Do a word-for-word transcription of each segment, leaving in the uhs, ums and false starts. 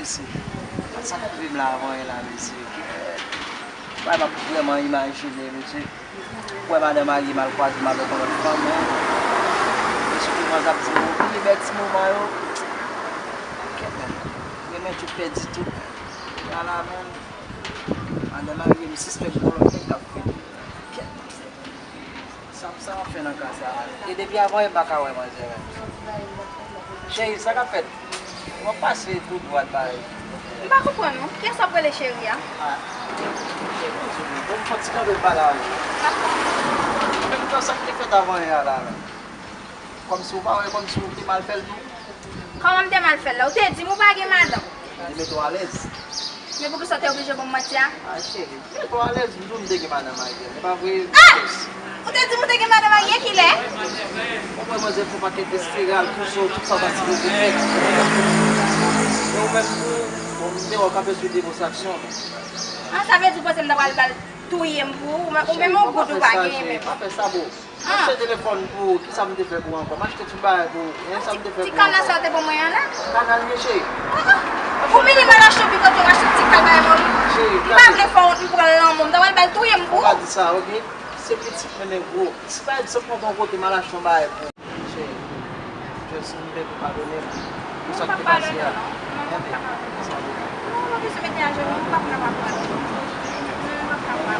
Sa k ap rive m la avan yè la, mesye. Kèt. Bagay m ap vrèman imajine, mesye. Ou wè madan marye m al kwaze m avèk yon lòt fanm, men. Mesye, kòman sa ap di m, ou vini bèl ti moman yo. Kèt, men. Renmen tout, pèdi tout. Ala, men. Madan marye m sispèk gon lòt nèg k ap vini. Kèt, mesye. Sa, sa w ap fè nan ka sa a? E depi avan yè m pa ka wè manzè menm. Cheri, sa k ap fèt? W ap pase tou dwat parèy. M pa konprann non. Kiyès w ap rele cheri a? Ah, cheri, bon, m fè ti kanpe m pale avè w. Menm tan sa k te fèt avan yè a la menm. Kòmsi w pa wè, kòmsi w te mal fè l tou. Kòman m te mal fè l la? Ou te di m ou pa gen madanm. Li mete w alèz. Men poukisa w te oblije ban m manti a? Ah, cheri, mete w alèz, m di w m te gen madanm marye, e pa vre? Ah! Ou te di m ou te gen madanm marye, kilè? Ou wè manzè fè yon pakèt de steral, tout sa, tout sa w ta sipoze fè. E ou menm tou, bon, m te wè w kanpe sou demonstrasyon. Ah, sa vle di w panse m ta pral ba l touye m pou ou? Ou menm yon goud ou pa genyen menm. Pa fè sa, boo. M achte telefòn pou ou, kisa m te fè pou ou ankò? M achte tout bagay pou ou, men sa m te fè pou ou ankò? Ti kanal sa w te ban mwen an la? Kanal ye, cheri. Ah, ah. Ou vini m al achte pi kote w achte ti kanal pou mwen. Cheri, m pa vle fè w wont, m pran lanmò, m ta pral ba l touye m pou ou. Ou pa di sa, oke? Se pitit mwen, men gwo. Si pa egzanp mwen gon kote m al achte yon bagay pou ou. Cheri, just m vle pou padone m pou sa k te pase a. Enben, sa vle di. Non, non, mesye, mete ajenou, m pa konn ap pran. Non, m pa ka pran.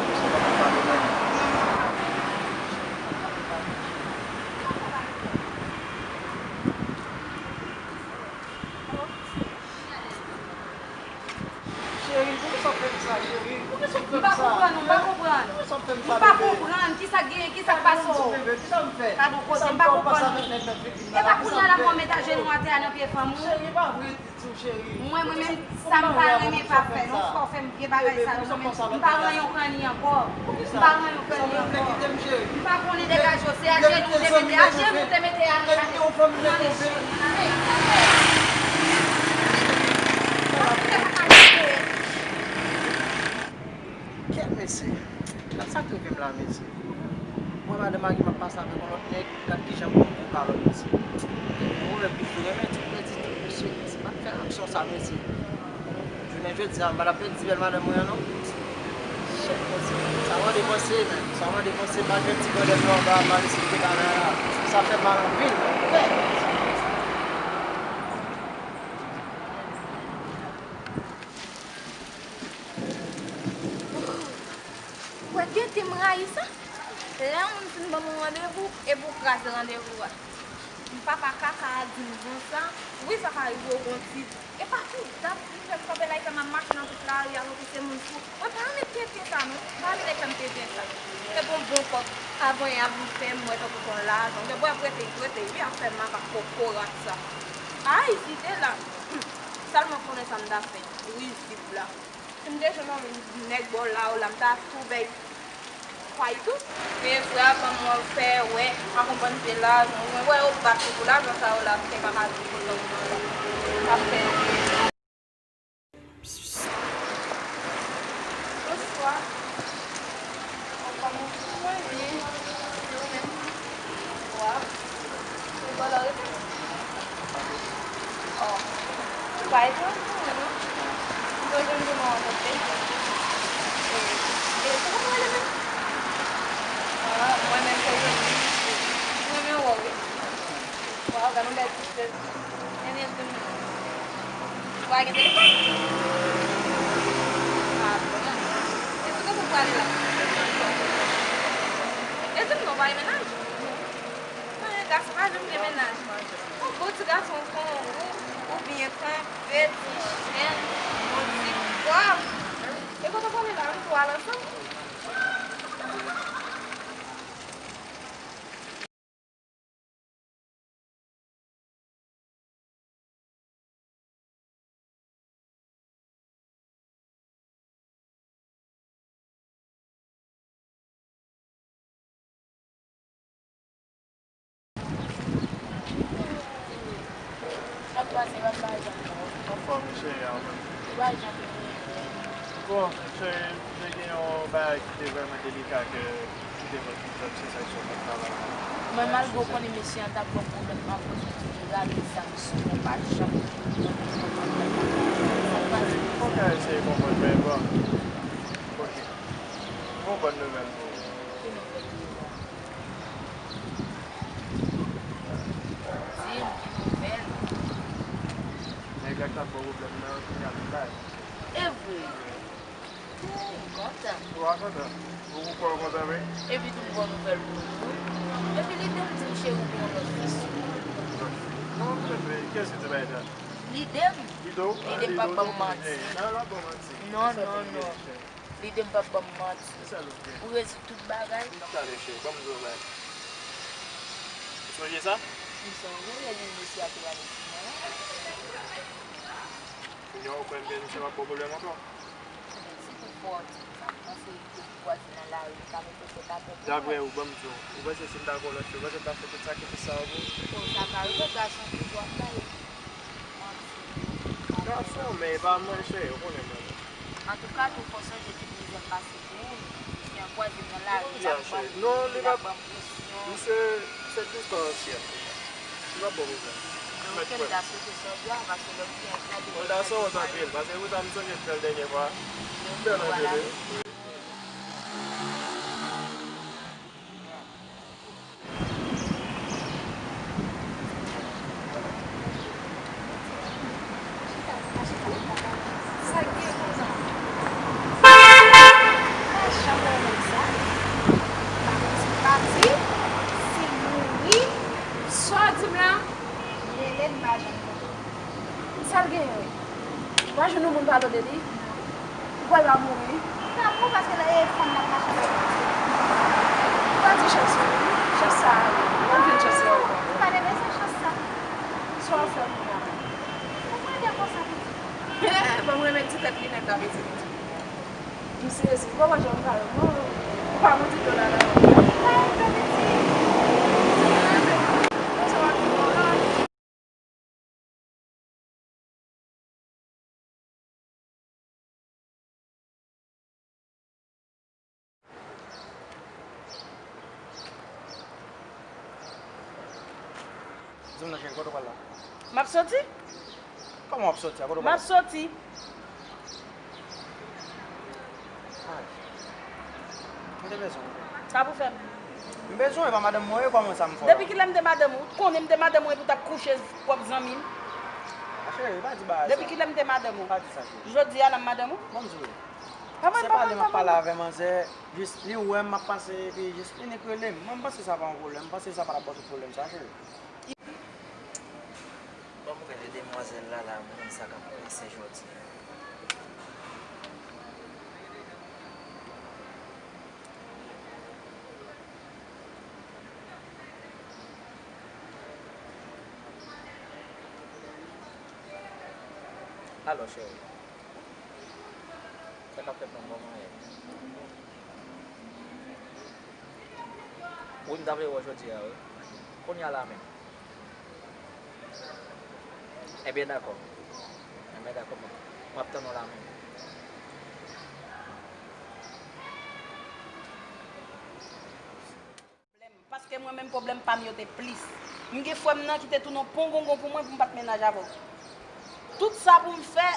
Cheri, poukisa w fè m sa, cheri? Poukisa w fè m sa? M pa konprann, m pa konprann. Poukisa w fè m sa, bebe? M pa konprann. Kisa k genyen? Kisa k pase w? Kisa m fè, bebe? Kisa m fè? Gade yon kote, m pa konprann. Kisa m fè? E pa kounye a la pou w met ajenou atè a nan pye fanm ou? Cheri, e pa vre ditou, cheri. Mwen, mwen menm, sa m pa renmen pa fè, non. Fò w fè m vye bagay sa yo, non, men m pa rann yon kanni ankò. M pa rann yon kanni ankò. M pa konnen degaje w, se ajenou w te mete, ajenou w te mete a nan, nan leche. Kèt mesye, gad sa k rive m la, mesye. Mwen, madan mari m ap pase avèk yon lòt nèg, gad kijan m pran pou kalòt, mesye. Mwen menm ki tou renmen, tou pèdi tou, mesye. Mesye, pa t fè aksyon sa, mesye. Jounen jodi a, m pa t ap pèdi bèl madanm mwen an, non. Shit, mesye. Sa mande panse, men. Sa mande panse, malgre ti gòdèt mwen anba a, m al esplike bagay la. Sa fè m mal anpil, men. Wè, gete m rayi sa. Lè yon moun fin ban m yon randevou, epi w kraze randevou a. Papa kaka a di m konsa, wi, sa ka rive w gon ti. E pa tout dat li fè m kanpe la, li fè m ap mache nan tout lari a tankou se moun fou. Mwen pa renmen tenten sa non, m pa renmen nèg fè m tenten sa. Se gon bon kòb avan yè a vin fè m wè tankou se yon lajan. Gen bò ap rete, rete wi, ap fè m makak kokorat sa. Ay, si te la, hmm, sèlman konnen sa m ta fè, rizib la. Si m te jwenn yon nèg bò la, ou la, m ta tou bèy fay tou. Men frè a ban mwen fè wè, pa konprann se lajan. Ou wè yo bat ou pou lajan sa yo la, m te pa ka di pou lòt moun la. Ap fè. Bonswa. Kòman w ye? Mwen byen. Wa. Ou bò la rete? Oh. Ou pa etranj pou mwen, non? M te jwenn ou nan yon kote. E, e, kòman w rele menm? Ah, mwen menm se Joseline. Mwen renmen wè w, wi. Wa, gade yon bèl ti sèz. Ebyen, di m, ou pa gen telefòn? Ah, bon. E sou kote w prale la? E di m non, ou pa gen mennaj? Men, gason pa janm gen mennaj. Yon bon ti gason kon ou, ou byen kanpe, ti chèn, yon ti kòb. E kote w prale la? Ann tou al ansanm? Sa k pase, papa Jean? Anfòm, cheri, a ou menm? Papa Jean. Bon, cheri, te gen yon bagay ki te vrèman delika ke ki te fè pou fè m se sa ki sot nan travay la. Mwen, malgre w konnen mesye an t ap ban m pwoblèm anpil, li rale zam sou mwen, pa janm. Eseye konprann, men bon. Ok. Gon bòn nouvèl pou ou. Ki nouvèl ou gen? Di m ki nouvèl. Nèg la k t ap ba w pwoblèm nan, kounye a li bay. E vre? Wi. Wi, m kontan. Ou pa kontan? Ou, ou kwè w kontan vre? Epi tou m gon nouvèl pou ou tou. Epi li te di m cheri ou gen yon lòt fi sou ou. Lòt fi? Non, men, men, kiyès ki te bay sa? Lide m. Lide w? Lide m p ap ban m manti. Non, l ap ban w manti. Non, non, non. Lide m p ap ban m manti. Ou rezoud tout bagay. Tande, cheri, ban m di w yon bagay. Ou sonje sa? M sonje lè li mesye a te rale ti mwen an. Kounye a ou kwè m gen misye m ap ba w pwoblèm ankò? Sitou fò w di m sa, m panse tout vwazen nan lari ka mete tèt atè pou mwen. Daprè ou, ban m di w, ou panse si m ta gen yon lòt fi, ou panse m t ap fè tout sakrifis sa yo pou ou? O, sa ka rive, gason toujou ap bay manti. Gason, men e pa mwen, cheri, ou konnen mwen. Antouka, tou fò w sonje tout mizè m pase pou ou. Gen vwazen nan lari, li p ap ban m, li p ap ban m presyon. Misye, se distans ansyen. Li p ap bon pou mwen. Donk, m ta swete sa w di a, paske lè m gen, gade. Mwen ta sou wont anpil, paske pou sa m sonje m fè l dènye fwa. M fè l anpil, wi. Sa k gen konsa? Pa janm renmen sa. Pa konn si pati, si mouri. Sa w di m la? Rele m pa janm kontan. Sa l genyen? Ou pa jwenn yon moun pale de li? Ou kwè l pa mouri? Li pa mouri paske lè e fanm n ap mache avèk li. Ou pa di chans ou, wi. Chans sa a, anpil chans la ou pran. Ou pa te bezwen chans sa. Sa w ap fè kounye a menm? Ou mande konsa pou di. Bon, m renmen ti tèt linèt la, piti piti. M sezi, ou pa wè jan m kare, non? Ou pa monte dlo la, non? Ou pa yon bebe ti. Di m non, cheri, kote w pral la? M ap soti. Kòman w ap soti a? Kote w pral la? M ap soti. Ay. M te bezwen w. Sa pou fè m? M bezwen w, e pa madanm mwen, e kòman sa m fè w la? Depi kilè m te madanm ou? Ou t konnen m te madanm ou epi w t ap kouche pwòp zanmi m? A cheri, pa di bagay sa. Depi kilè m te madanm ou? Pa di sa, cheri. Jodi a la m madanm ou? Ban m di w. Pa mwen, se pa pale mwen, m ap pale avè manzè, jis li wè m ap pase, epi jis li nik rele m. Mwen, m panse sa pa yon pwoblèm, m panse sa pa t ap ba w tout pwoblèm sa, cheri. Ban m wè demwazèl la, la, m konn sa k ap prese jodi a. Alò, cheri, sa k ap fèt menm, kòman w ye? Wi, m ta vle wè w jodi a, wi. Kounye a la menm. Ebyen, dakò. Ebyen, dakò, m ap, m ap tann ou la menm. Pwoblèm, paske mwen menm pwoblèm pa m yo te plis. M gen frè m nan ki te tounen yon pongongon pou mwen pou m pa t mennaj avè w. Tout sa pou m fè,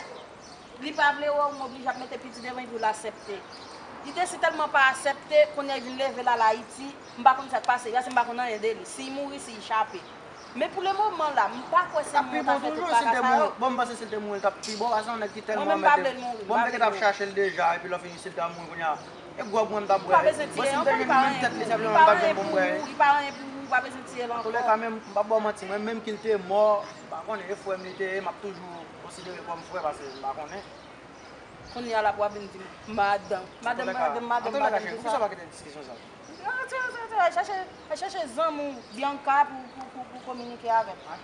li pa vle wè w, m oblije ap mete piti devan li pou l aksepte. Li te sitèlman pa aksepte, kounye a li vin leve l al Ayiti, m pa konn sa k pase, paske m pa konn anyen de li. Si l mouri, si l chape. Men pou le moman la, m pa kwè se moun ta fè tout bagay sa yo. Bon, m panse si l te mouri, l t ap pi bon, paske yon nèg ki tèlman mèt. Mwen menm m pa vle l mouri, m pa vle l mouri. Bon, m te gentan ap chache l deja, epi lè fini, si l ta mouri kounye a, e gwòg mwen m t ap bwè. Bon, li pa bezwen tiye l ankò, li pa anyen pou ou, li pa anyen pou ou, ou pa bezwen tiye l ankò. Antoulèka, menm, m p ap ba w manti, mwen, menm ki l te mò, m pa konnen, e frè m li te ye, m ap toujou konsidere kòm frè, paske m pa konnen. Kounye a la pou w ap vin di m, madanm, madanm, madanm, madanm, madanm, poukisa w pa kite diskisyon sa? Al chache, al chache zanmi w, Bianca, pou, pou, pou, pou kominike avè l. Ann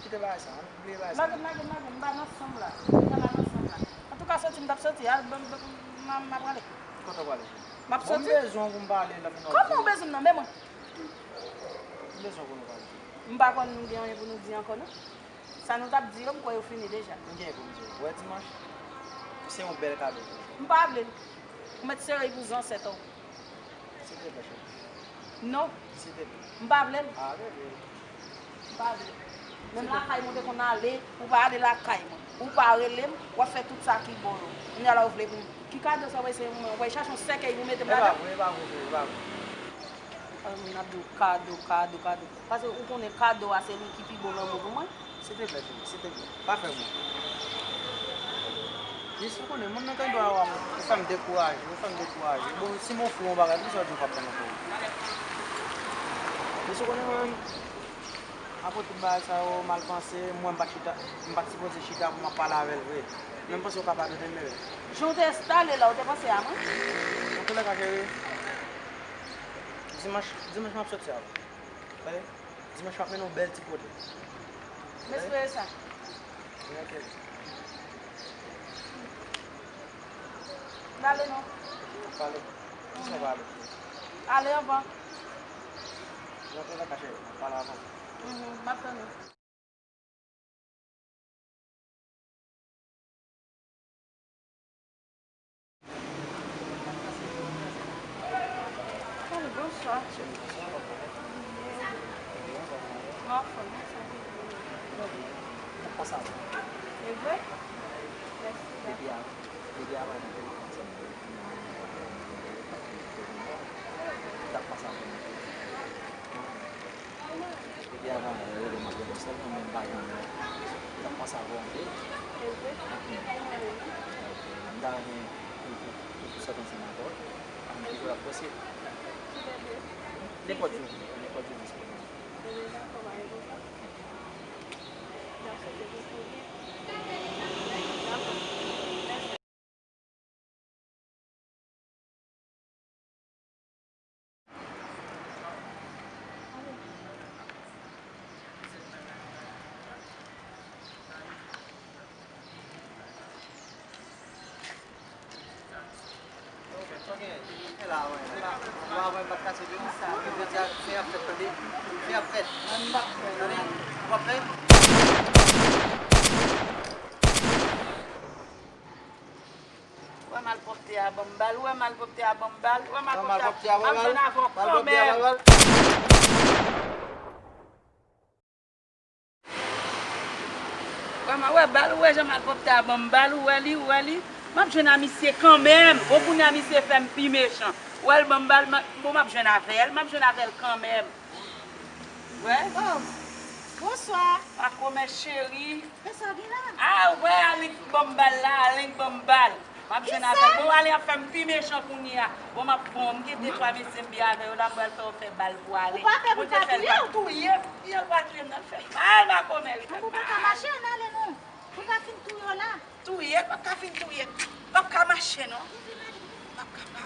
kite bagay sa, ann bliye bagay sa. Lage m, lage m, lage m, m pa nan sanm la. M pa nan sanm la. Antouka, soti m t ap soti, al, m, m, m, m, m ap prale. Kote w prale? M ap soti. Bon, m bezwen w pou m pale, lè m nan. Kòman w bezwen m nan men mwen? M bezwen w pou nou pale. M pa kwè nou gen anyen pou nou di ankò, non. Sa nou t ap di yo, m kwè yo fini deja. M gen pou m di w. Wè dimanch, se yon bèl kado pou ou. M pa vle l. Ou mèt sere l pou zansèt ou. Silteplè, cheri. Non. Silteplè. M pa vle l. A, bebe. M pa vle l. Menm lakay mwen te konn ale, ou pa ale lakay mwen. Ou pa rele m, w ap fè tout sa ki bon yo. Kounye a la ou vle pou m. Ki kado sa w ap eseye pou mwen? Ou pral chache yon sèkèy pou mete m ladan? E pa vre, e pa vre, frè, e pa vre. Al moun ap di w kado, kado, kado. Paske ou konnen kado a se li ki pi bon lanmou pou mwen. Silteplè, cheri, silteplè. Pa fè m wont. Jis ou konnen, moun nan tande a, ou fè m dekouraje, ou fè m dekouraje. Bon, si m ofri w yon bagay, poukisa w di w p ap pran l ankò? Jis ou konnen, mwen menm, apre tout bagay sa yo, m al panse, m wè m pa t chita, m pa t sipoze chita pou m ap pale avè l vre. Men m panse w ka padone m, bebe. Jan w te enstale la, w te panse a mwen? Antoulèka, cheri, dimanch, dimanch m ap soti avè w. Tande? Dimanch m ap mennen w bèl ti kote. M espere sa. N ale non. N ap pale. Kisa w pa ale? Ale anvan. Rantre nan kay cheri, n ap pale avan. Mhm, m ap tann ou. Alo, bonswa. Mwen anfòm, mèsi. E vre? Mèsi. Depi a, depi a maten, t ap pase avè m. Depi avan, rele m ap reponn sèlman, men m pa janm, t ap pase avè w anpil. Anpil. M ta renmen pou, pou, pou, pou sòti ansanm avè w. Ann toujou ap posib. Nenpòt jou, nenpòt jou disponib. Wè malpwòpte a ban m bal, wè malpwòpte a ban m bal, wè malpwòpte a, m ap jwenn avè w kanmenm. Wè, m a wè bal, ou wè jan malpwòpte a ban m bal, ou wè li, ou wè li. M ap jwenn a misye kanmenm. Bon, kounye a misye fè m pi mechan. Ou wè l ban m bal, m a, bon, m ap jwenn avè l, m ap jwenn avè l kanmenm. Wè. Oh, bonswa. Pa kòmè cheri. Kisa w gen la? Ah, ou wè Alen k ban m bal la, Alen k ban m bal. M ap jwenn avè l. Bon, Alen ap fè m pi mechan kounye a. Bon, m ap, bon, m gen de twa mesye m byen avè yo la, m pral fè yo fè bal pou Alen. Ou pa fè pou l pa touye w? Touye m, touye l pa touye m nan, l fè m mal, pa kòmè l fè m mal. Ou pa ka mache, ann ale non. Pou ka fin touye w la. Touye l, m ap ka fin touye l. M ap ka mache non. M ap ka pa.